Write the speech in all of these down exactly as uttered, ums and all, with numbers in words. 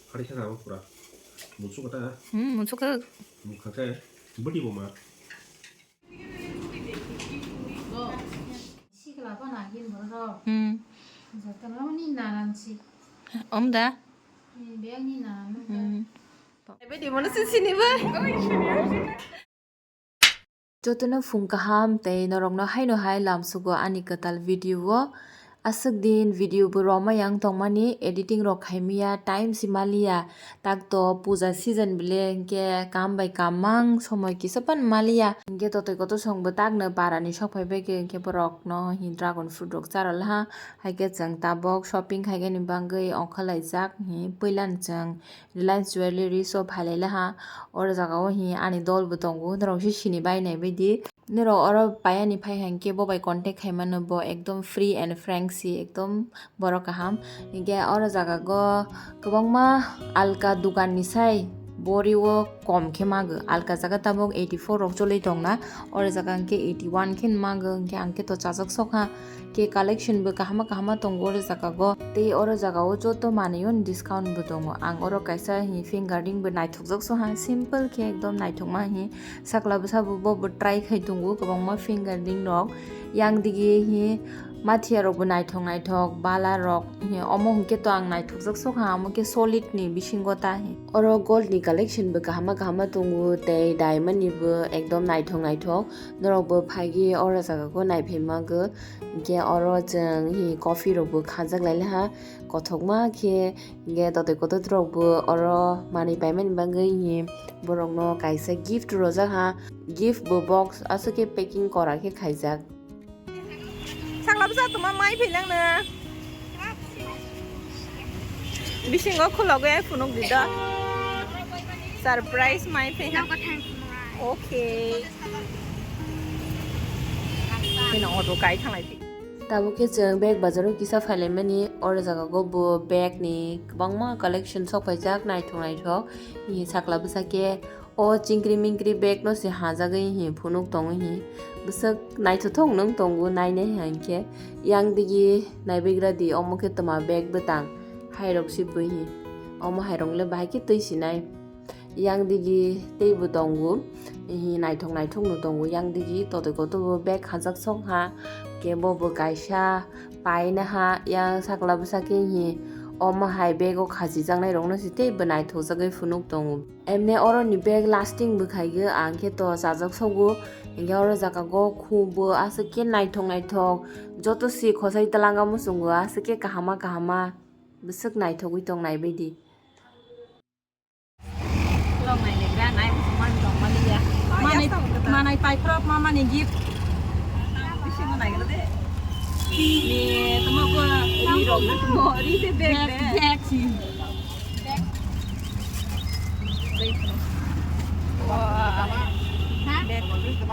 Hari kha abo pura. Muchuk kata. Hmm, muchuk kha. Mukhang khe budi bo ma. Sikla pana gin borok. Hmm. Jotono ni nanan si. Om da. Ni beng ni nanan. Hmm. Bedi mono si sini bai. Jotono phung kaham tei norokno haino hai lamsugo ani kwtal video o. Aswk din video bo romai ang tongmani, editing rok khaimaya, time si maliya, tak to puja season bile hinkhe kam bai kam mang somoi kisa pan maliya. Hinkhe totoi kotor song bo takno parani sok phai bai khe hinkhe borok no hi dragon fruit rok chara laha, haikhe chwng tabok shopping khaigani bagwi ongkhorlaijak hi puilani chwng Reliance Jewellery shop phailai laha, oro jaga o hi ani dol bo tongo, norok se sini bai nai baidi. Norok oro payani phai hwnkhe bo bai contact khai mano, bo ekdom free and frank si, ekdom borok kaham. Hinkhe oro jaga go kwbangma alka dukan ni sai bori o kom khe mago, alka jaga tabuk eighty four rok choli tongna, oro jaga hinkhe eighty one khe mago, hinkhe ang khe to chajak sokha. Cake collection bo kahama kahama tongo oro jaga go. Tei oro jaga o joto manwi o discount bo tongo. Ang oro kaisa hi finger ring bo naithokjak soha, simple khe ekdom naithokma hi sakla bwsa bo, bo, bo try khai tongo kwbangma finger ring rok. Yang digi hi mathiya rok bo naithok naithok, bala rok hi omo hwnkhe to ang naithokjak soha, omo khe solid ni bisingo ta hi. Oro gold ni collection bo kahama kahama tongo tei diamond ni bo ekdom naithok naithok. Norok bo phaigwi oro jaga go naiphai mago. Hinkhe oro chwng hi coffee rok bo khajak lai laha kothokma khe, hinkhe totoi kotor rok bo oro manwi paimani bagwi hi borok no kaisa gift rojak ha, gift bo box aswk khe packing kora khe khaijak. Sakla bwsa tongma mai phailang na. Bisingo khulogwi phunuk di do. Surprise mai phai ha. Okay. Bini auto kai thanglai phi. Tabuk khe chwng bag bazaro kisa phailaimani, oro jaga go bo bag ni kwbangma collection sok phaijak, naithok naithok. Sakla bwsa khe o chingkri mingkri bag no se hajagwi hi phunuk tongo hi. Bwswk naithothok nwng tongo nainai hai hinkhe. Yang digi naibegra di, omo khe twma bag bwtang hai rok se bui hi. Omo hai rok le bahai khe twi sinai. Yang digi tei bo tongo, hi naithok naithok no tongo. Yang digi totoi kotor bo bag hajak sok ha, kebo bo kaisa paina ha. Yang sakla bwsa khe hi omo hai bag o khachijaknai rok no se tei bo naithokjagwi phunuk tongo. Emne oro ni bag lasting bo khaigwi ang khe to chajak sogo. Hinkhe oro jaga go khu bo aswk khe naithok naithok, joto se khosai twlanga muchungo aswk khe kahama kahama bwswk naithogwi tong nai baidi. Long nai le gran ai muchung man tong mani ya. Manai, manai pai prop ma mani gift. Bisingo nai gede. Ni tamo ko ri rok na tamo ri de bag de. Bag si. Wah.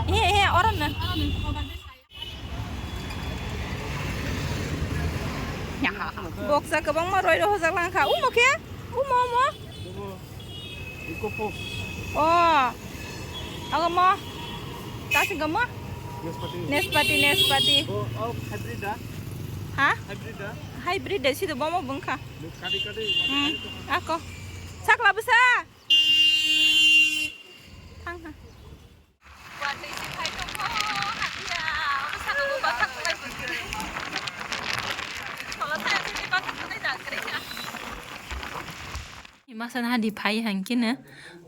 He he, oron na. Boksa kwbangma roi rohorjak lang kha. Umo khe? Umo, umo? Eco Fox. Oh. Amo mo? Kasing mo? Nespati. Nespati, nespati. Oh, oh, hybrid da? Ha? Hybrid da? Hybrid da, sido bomo bung kha. Kadi, kadi. Hmm, ako. Sakla bwsa. Thang, thang. Masa na hadi phai hang khe no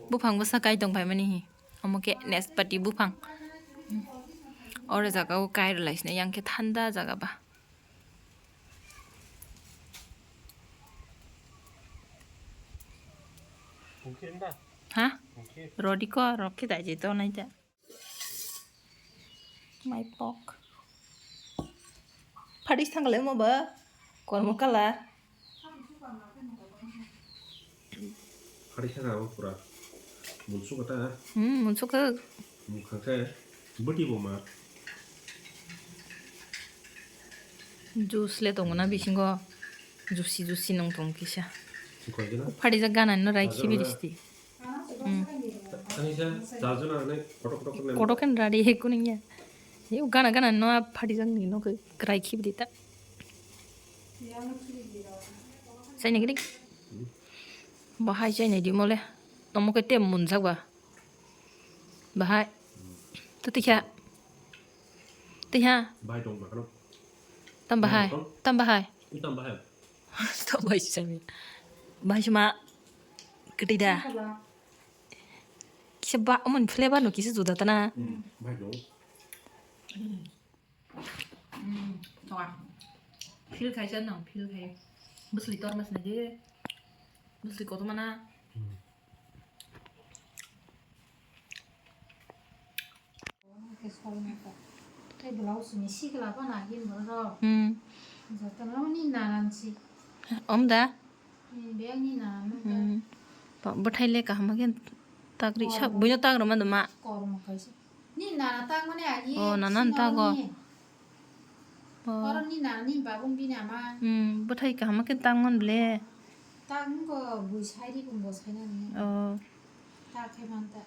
buphang bwsa kai tong phai mani hi. Omo khe nespati buphang. Oro jaga o kai rwlai sini yang khe thanda jaga ba. Ha? Rodi ko rok khe dai je to nai ta. Mai pok. Phadi thang le mo ba. Kormo kala. Phadi thang abo pura. Munsuk kata. Hmm, munsuk khe. Mukhang khe. Bwtwi bo ma. Juice le tongo na bisingo. Juicy juicy nung tong kisa. Phadi jak gana no rai khibi risti. Hmm. Koto ken rari he kuning ya. Yo gana gana no phadi jak ni no rai khibi ta. Sai ni gidi. Bahai chainai di mole. Omo khe tem munjak ba. Bahai. To tikha. Tikha. Bahai dong ba khano. Tam bahai. Tam bahai. Tam bahai. Tam bahai sami. Bahai sima. Ketida. Kisa ba, omo ni flavor no kisa juda tana. Bahai dong. Toka. Feel khai chan nang, feel khai. Bwsli tor mas nai de. Bwsli kotor mana. Tei blouse ni sikla pa na hin borok. Hmm. Jotono ni nanan si. Om da? Hmm, beng ni nanan. Hmm. Bwthai le kaham khe tagri sak buino tagroma duma. Kormo kaisa. Ni nana tangmani ani. Oh, nana sinamani tago. Oh. Oro ni nana ni bagum bini ama. Hmm, bwthai kaham khe tangman ble. Tanggo bui sairi bumbo sainani. Oh. Ta khe manta.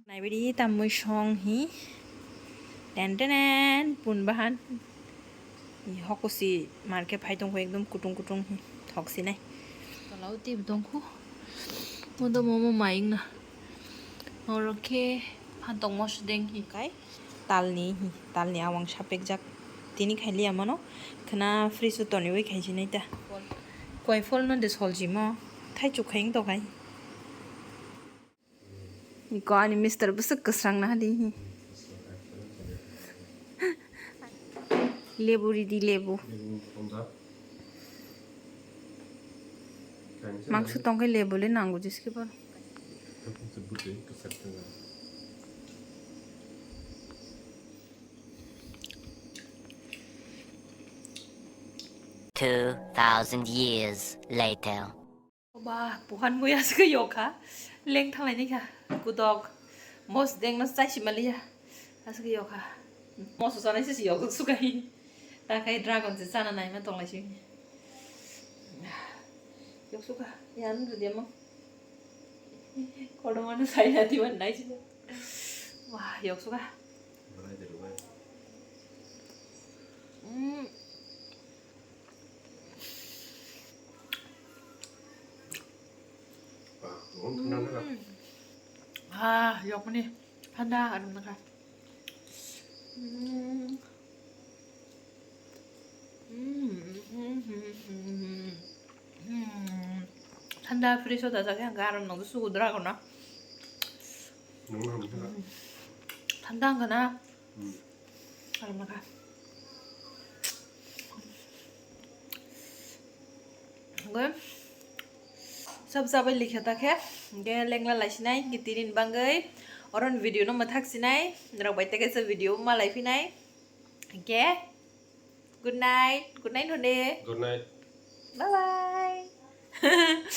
Naibidi tamui song hi. Ten ten ten, pun bahan. Hokosi marke phai tongkho ekdom kutung kutung hi thok sinai. Tola o tip tongkho. Modo momo maing na. Oro khe phantok mosdeng hi kai. Talni hi, talni awang sapekjak. Tini khailiya mano. Khna fridge o toniwi khaisinai ta. Koi phol no de soljimo. Thaichuk khaing tokai. Iko ani mister bwswk kwsrang na di. Lebu ridi lebu. Mangso tongkhe lebu le nango jeske bar. Two thousand years later. Oba, puhan mui aswk yokha. Leng thanglaini kha. Kudok. Mosdeng no chaisi maliya. Aswk yokha. Moso sanai se yokha sukai. Ta khai dragon se chana naima tonglai si. Yok suka. Yan rudi mo. Kodo manu sai na diwan nai si. Wah, yok suka. Mm. Ah, yok mani. Thanda aram naka. Hmm. Hmm. Thanda fridge o dajak yang garam nang sugu dragon na. Thanda ang kana. Aram naka. Hingke sab sabai likha ta khe, hingke lengla laisinai, hingke tini ni bangwi oron video no mwthak sinai, norok bai tei kaisa video ma laiphinai. Hingke good night, good night hone. Good night. Bye bye.